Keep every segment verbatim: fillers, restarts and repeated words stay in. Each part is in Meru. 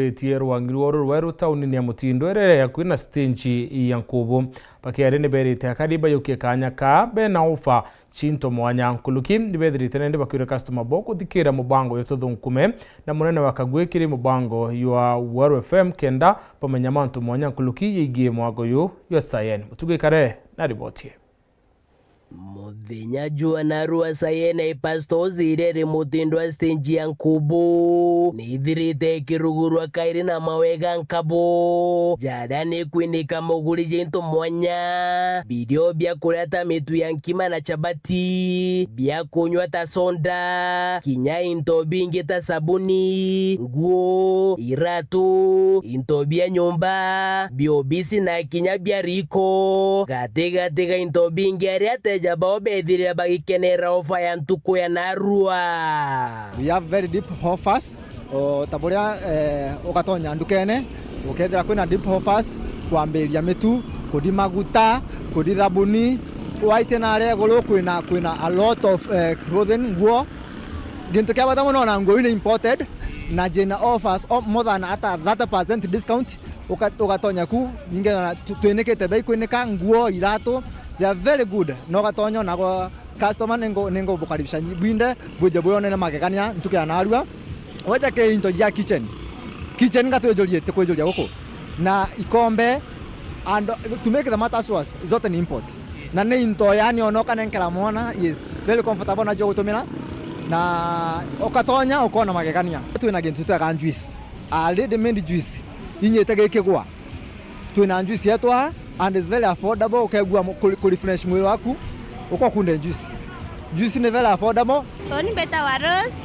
Itie rwangi rwao rwerwe taunini ya Mutindwa iria iri akui na stage ya Nkubu. Bakiaria ni berite akari bajukie kanya kaa bena ofa cinto mwanya. Nkuruki ni bethirite nandi bakiuria customer bo kuthikira mubango jwa Tuthunkume na munene wa Kagwe kiri mubango jwa Weru F M kenda bamenya mantu mwanya nkuruki yeigie mwago yu jwa Sayen. Mutugi Kare na riboti ii. Muthenya jwa narua Sayen Ipastos iria iri Mutindwa stage ya Nkubu ni ithirite ikirugurwa kairi na mawega nkabo jaria ni kwinika muguri ja into mwanya, birio bia kuria ta mitu ya nkima na chabati, bia kunywa ta soda, kinya into bingi ta sabuni, nguo, iratu, into bia nyumba, biobisi na kinya bia riko, gatigati ga into bingi aria ateja bao bethirira bagikenera ofa ya ntuku ya narua. We have very deep offers. O ta buria, eh, ugatonya ndukene, ukethira kwina deep offers, kwambiriria mitu, kuthi maguta, kuthi thabuni, waite naria iguru kwina, kwina a lot of, eh, clothing, nguo. Gintu kia bata mono na nguo iu ni imported, na jina offers o more than ata thirty percent discount, uka-, ugatonya ku, ningi ona tu-, twinikite bei kwinika, nguo, iratu, they are very good, na ugatonya ona gwa customer, ningu-, ningubukaribisha nyi-, bwinde, bwije bwionere magegania ntuku ya narua. Waja ki into jia kitchen. Kitchen nga twijurie, ti kwijuria guku. Na ikombe, and to make the matters worse, zote ni import. Na ni into, yani, ona ukanenkera mwana, is very comfortable nacio gutumira. Na ukatonya, ukona magegania. Twina gintu twega juice. A ready made juice. Inyite gikigwa. Twina juice yetu aa, and is very affordable, ukegua mu-, ku-, ku refresh mwiri waku, ukokunde juice. Juice ni very affordable. Uni mbitawa Rose,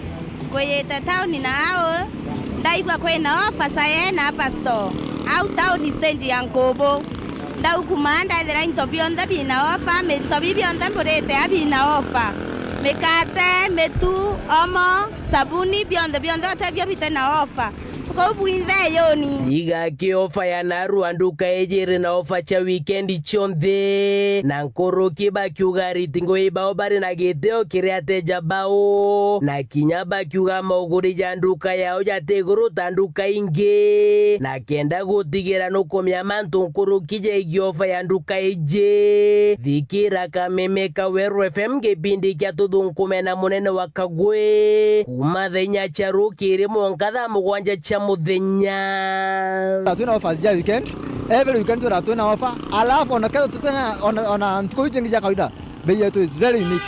nkwijite tauni na au, ndaigua kwina ofa Sayen hapa store, au tauni stage ya Nkubu. Ndaukuma ndaethira into bionthe bina ofa, mi-, into bi bionthe mburite a bina ofa. Mikate, mitu, omo, sabuni, bionthe, bionthe utebio bite na ofa. Kou bwinthe yoni. Tiga ki ofa ya narua, nduka iji iri na ofa cia wikendi cionthe, na nkuruki bakiuga ariti ngui bao bari na gitio kiri ateja bao, na kinya bakiuga moguri ja nduka yao jati iguru ta nduka ingi, na kenda gutigira nukumia mantu nkuruki jegii ofa ya nduka iji. Thikira kameme ka Weru F M gipindi kia Tuthunkume na munene wa Kagwe, kuma thaa inya cia rukiri mwanka thaa mugwanja cia muthenya. Twina offers ja weekend. Every weekend twina, twina offer. Alafu ona kethira twina, ona, ona ntuku iji ingi ja kawaida, bei yetu is very unique.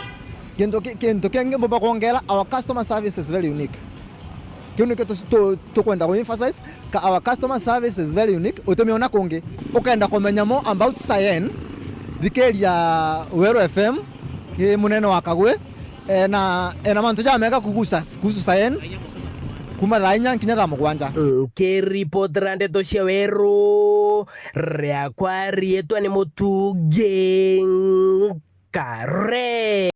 Kintu ki-, kintu kingi mbumba kwongera, our customer service is very unique. Kiu nikio tu-, tu-, tukwenda ku emphasize, ka our customer service is very unique, utimiona kungi. Ukenda kumenya more about Sayen, thikiria Weru F M, ki munene wa Kagwe, ena, ena mantu jamega kugusa kuhusu Sayen, kuma thaa inya nkinya thaa mugwanja. Nkiripotera ndeto cia Weru, riakwa riitwa ni Mutugi Kare.